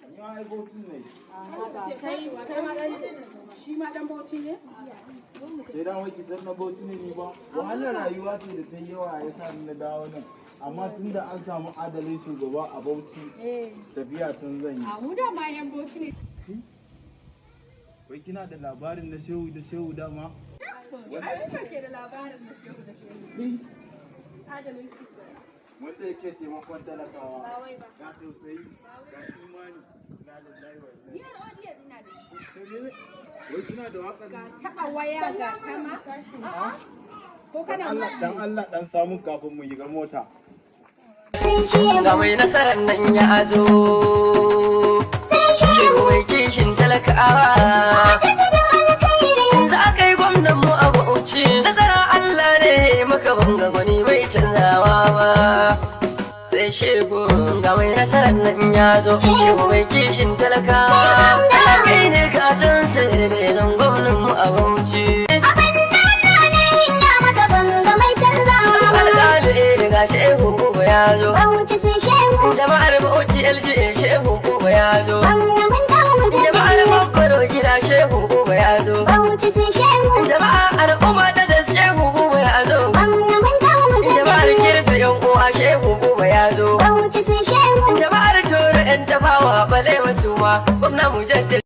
Ni ma ai Bauchi ne. Shi ma dan Bauchi ne? Sai dan wai ki san na Bauchi ne ni ba. Wahalar rayuwa ce da ta yi yawa ya sa ni na dawo nan. Amma tunda an samu adalin shugaba a Bauchi, tafiya tun zan yi. A mu da ma yan Bauchi ne. Wai kina da labarin na Shehu da Shehu dama? Ai muka ke da labarin na Shehu da Shehu. Adalin shugaba. Wanda yake taimakon talakawa. Ba wai ba. Ga tausayi, ga imani, na lillahi wa inna Ni audience ina da shi. ilaihi. Wai kina da waƙar Ga taɓa waya ga tama. A'a. Ko kana Allah dan Allah dan samu kafin mu shiga mota. Ga mai nasarar nan ya zo, shehu mai kishin talakawa. Za ka yi gwamnan mu a Bauchi, nasara Allah ne maka, banga gwani mai canzawa ba. Sai shehu, ga mai nasarar nan ya zo, shehu mai kishin talakawa. Allah kai ne katon sirri zan gwamnan mu a Bauchi. Alƙali ga Shehu Buba ya zo. Jama'ar Bauchi LGA, Shehu Buba ya zo. Jama'ar Babbaro gida, Shehu Buba ya zo. Jama'a al'umma ta da, Shehu Buba ya zo. Jama'ar Kirfi, yan uwa, Shehu Buba ya zo. Jama'ar Toro, yan Tafawa Balewa, su ma gwamna mu jaddada.